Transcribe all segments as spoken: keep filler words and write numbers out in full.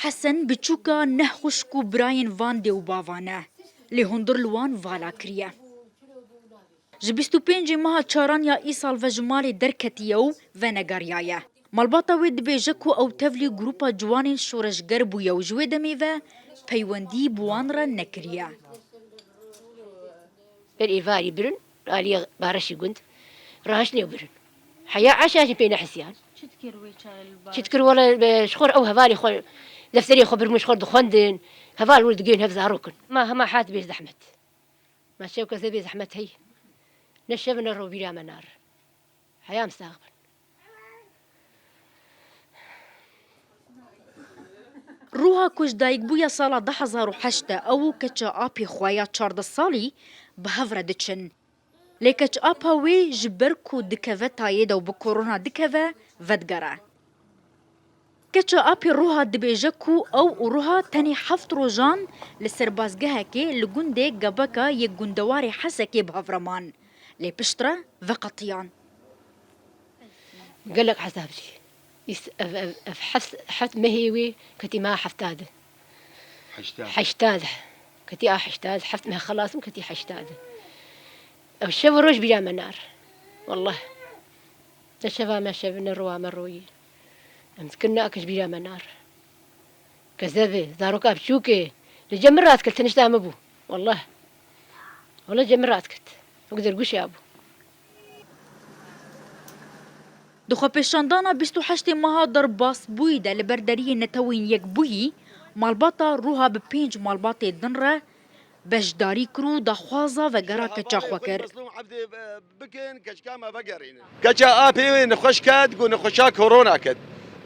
Hesen biçûka neh xwişk û birayên van dê û bavan e. Lê hundir li wan vala kiriye. Ji bîst û pêncê meha çaran ya îsal ve ji malê derketiye û venegeriyaye. Malbata wê dibêje ku ew tevlî grûpa ciwanên şoreşger bûye û ji wê demê ve peywendî bi wan re nekiriye. Ber êvarî birin, aliyê Bareşî gund, rahişt nêw birin. Heya eşa jî pê nehisiyan. Çi dikir wê çare li Çi dikir wele, e, ji xwe re ew hevalê xwe, defterê xwe birmû ji xwe dixwendin. Heval wir digihên hev zarokin. Ma hema hat bê zehmet. Ma çew kese bê zehmet hey. Ne şev ne ro bîra me nar. Heya em sax bin. Ruha ku ji dayikbûya sala du hezar û heşt e, ew û keça apê xwe ya çardeh salî bi hev re diçin. Lê keç apa wê ji ber ku dikeve tayê de û bi korona dikeve, vedigere. Keça apê Ruha dibêje ku ew û Ruha tenê heft rojan li serbazgehekê li gundê Gebeka yê gundewarê Hesekê bi hev re man. Lê piştre veqetiyan. Gelek ezab jî. Îs-, ev, ev, ev heft, heft mehê wê ketî meha heftad. Heştad. Heştad. Ketî a heştad. Heft meh xelas im ketî heştad. Ev şev û roj bîra me nar. Wallah. Ne şeva me şev, ne rowa me royî. Em dikin ne akiş bîra me nar. Kezebê, zaroka biçûkê, li cem min radikir, tenişta min bû. Wallah. Wallah cem min radikir. Wek dergûşa bû. Di xwepêşandana bîst û heştê meha derbasbûyî de li ber deriyê Netewên Yekbûyî, malbata Ruha bi pênc malbatê din re beşdarî kir û daxwaza vegera keça xwe kir. Bikin, keçika me vegerînin. Keça apê wê nexweş ket, ku nexweşa korona ket.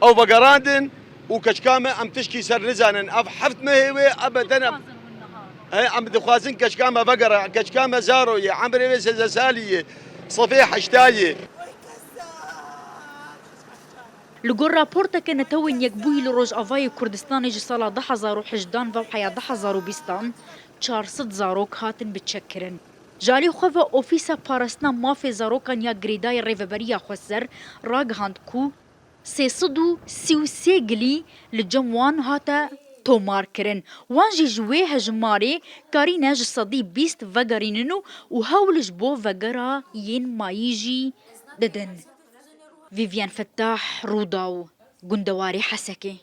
Ew vegerandin û keçika me em tişkî ser nizanin. Ev heft mehê wê ebeden em, he, em dixwazin keçika me vegere. Keçika me zaro ye, emrê wê sêzdeh salî ye, sifê heştayê. Li gor raporteke Netewên Yekbûyî li Rojavayê Kurdistanê ji sala du hezar û hejdan ve heya du hezar û bîstan çar sed zarok hatin biçekkirin. Ji alî xwe ve Ofîsa Parastina Mafê Zarokan ya Girêdayî Rêveberiya Xweser ragihand ku sê sed û sî û sê gilî li cem wan hate tomarkirin. Wan jî ji wê hejmarê karîne ji sedî bîst vegerînin û, û hewl ji bo vegera yên mayî jî didin. Vîvyen Fettah, Rûdaw, gundewarê Hesekê.